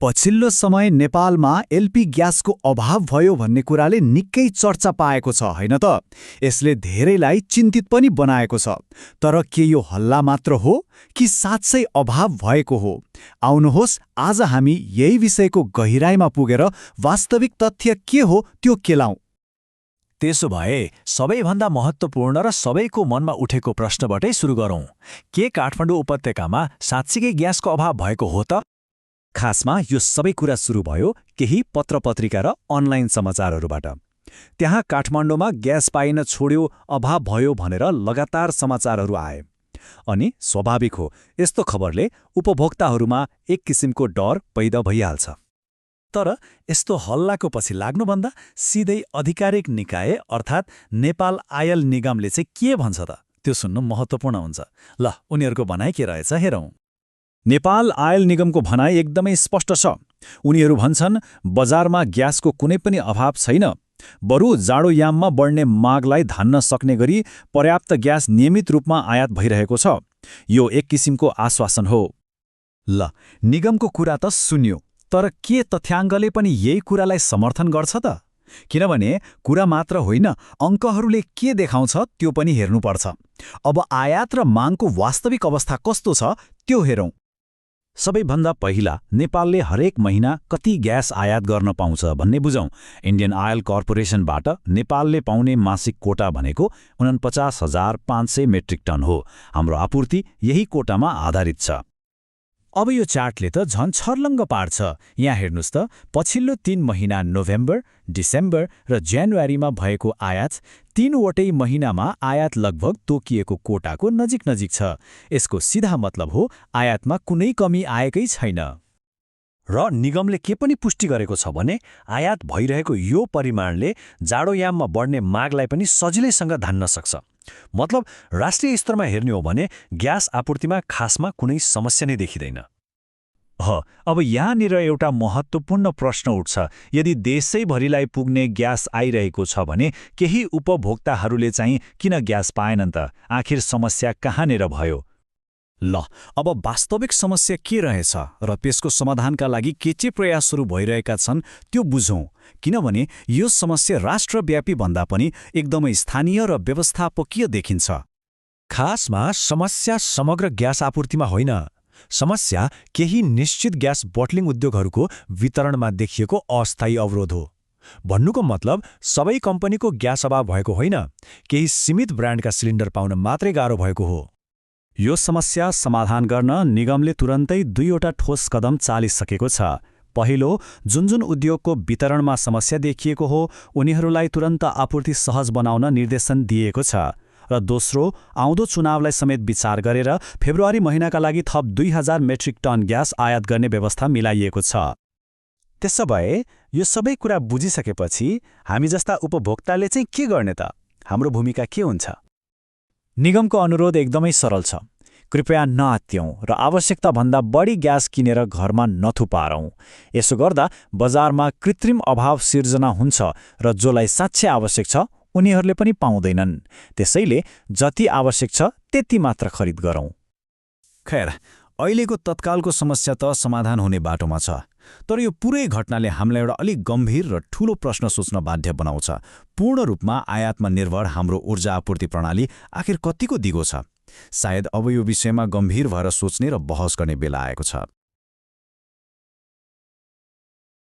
पछिल्लो समय नेपालमा एलपी ग्यासको अभाव भयो भन्ने कुराले निकै चर्चा पाएको छ हैन त। यसले धेरैलाई चिन्तित पनि बनाएको छ। तर के यो हल्ला मात्र हो कि साँच्चै अभाव भएको हो? आउनुहोस् आज हामी यही विषयको गहिराईमा पुगेर वास्तविक तथ्य के हो त्यो केलाउँ। त्यसो भए सबैभन्दा महत्त्वपूर्ण र सबैको मनमा उठेको प्रश्नबाटै सुरु गरौँ। के काठमाडौँ उपत्यकामा साँच्चीकै ग्यासको अभाव भएको हो त? खासमा यो सबै कुरा सुरु भयो केही पत्रपत्रिका र अनलाइन समाचारहरूबाट। त्यहाँ काठमाडौँमा ग्यास पाइन छोड्यो, अभाव भयो भनेर लगातार समाचारहरू आए। अनि स्वाभाविक हो, यस्तो खबरले उपभोक्ताहरूमा एक किसिमको डर पैदा भइहाल्छ। तर यस्तो हल्लाको पछि लाग्नुभन्दा सिधै आधिकारिक निकाय अर्थात् नेपाल आयल निगमले चाहिँ के भन्छ त त्यो सुन्नु महत्त्वपूर्ण हुन्छ। ल उनीहरूको भनाइ के रहेछ हेरौँ। नेपाल आयल निगमको भनाइ एकदमै स्पष्ट छ। उनीहरू भन्छन् बजारमा ग्यासको कुनै पनि अभाव छैन, बरु जाडोयाममा बढ्ने मागलाई धान्न सक्ने गरी पर्याप्त ग्यास नियमित रूपमा आयात भइरहेको छ। यो एक किसिमको आश्वासन हो। ल निगमको कुरा त सुन्यो, तर के तथ्याङ्कले पनि यही कुरालाई समर्थन गर्छ त? किनभने कुरा मात्र होइन, अङ्कहरूले के देखाउँछ त्यो पनि हेर्नुपर्छ। अब आयात र मागको वास्तविक अवस्था कस्तो छ त्यो हेरौँ। सबैभन्दा पहिला नेपालले हरेक महिना कति ग्यास आयात गर्न पाउँछ भन्ने बुझौँ। इन्डियन आयल कर्पोरेसनबाट नेपालले पाउने मासिक कोटा भनेको 49,500 मेट्रिक टन हो। हाम्रो आपूर्ति यही कोटामा आधारित छ। अब यो चार्टले त झन् छर्लङ्ग पार्छ। यहाँ हेर्नुहोस् त, पछिल्लो 3 महिना नोभेम्बर, डिसेम्बर र जनवरीमा भएको आयात तीनवटै महिनामा आयात लगभग तोकिएको कोटाको नजिक छ। यसको सिधा मतलब हो आयातमा कुनै कमी आएकै छैन। र निगमले के पनि पुष्टि गरेको छ भने आयात भइरहेको यो परिमाणले जाडोयाममा बढ्ने मागलाई पनि सजिलैसँग धान्न सक्छ। मतलब राष्ट्रिय स्तरमा हेर्ने हो भने ग्यास आपूर्तिमा खासमा कुनै समस्या नै देखिँदैन। अब यहाँनिर एउटा महत्त्वपूर्ण प्रश्न उठ्छ। यदि देशैभरिलाई पुग्ने ग्यास आइरहेको छ भने केही उपभोक्ताहरूले चाहिँ किन ग्यास पाएनन् त? आखिर समस्या कहाँनिर भयो? ल अब वास्तविक समस्या के रहेछ र त्यसको समाधानका लागि के प्रयासहरू भइरहेका छन् त्यो बुझौँ। किनभने यो समस्या राष्ट्रव्यापी भन्दा पनि एकदमै स्थानीय र व्यवस्थापकीय देखिन्छ। खासमा समस्या समग्र ग्यास आपूर्तिमा होइन, समस्या केही निश्चित ग्यास बोटलिङ उद्योगहरूको वितरणमा देखिएको अस्थायी अवरोध हो। भन्नुको मतलब सबै कम्पनीको ग्यास अभाव भएको होइन, केही सीमित ब्रान्डका सिलिन्डर पाउन मात्रै गाह्रो भएको हो। यो समस्या समाधान गर्न निगमले तुरन्तै 2वटा ठोस कदम चालिसकेको छ। पहिलो, जुन उद्योगको वितरणमा समस्या देखिएको हो उनीहरूलाई तुरन्त आपूर्ति सहज बनाउन निर्देशन दिएको छ। र दोस्रो, आउँदो चुनावलाई समेत विचार गरेर फेब्रुअरी महिनाका लागि थप 2000 मेट्रिक टन ग्यास आयात गर्ने व्यवस्था मिलाइएको छ। त्यसो भए यो सबै कुरा बुझिसकेपछि हामी जस्ता उपभोक्ताले चाहिँ के गर्ने त? हाम्रो भूमिका के हुन्छ? निगमको अनुरोध एकदमै सरल छ। कृपया नआत्त्यौँ र आवश्यकताभन्दा बढी ग्यास किनेर घरमा नथुपारौँ। यसो गर्दा बजारमा कृत्रिम अभाव सिर्जना हुन्छ र जसलाई साँच्चै आवश्यक छ उनीहरूले पनि पाउँदैनन्। त्यसैले जति आवश्यक छ त्यति मात्र खरिद गरौँ। खैर, अहिलेको तत्कालको समस्या त समाधान हुने बाटोमा छ। तर यो पुरै घटनाले हामीलाई एउटा अलिक गम्भीर र ठूलो प्रश्न सोच्न बाध्य बनाउँछ। पूर्ण रूपमा आयातमा निर्भर हाम्रो ऊर्जा आपूर्ति प्रणाली आखिर कतिको दिगो छ? सायद अब यो विषयमा गम्भीर भएर सोच्ने र बहस गर्ने बेला आएको छ।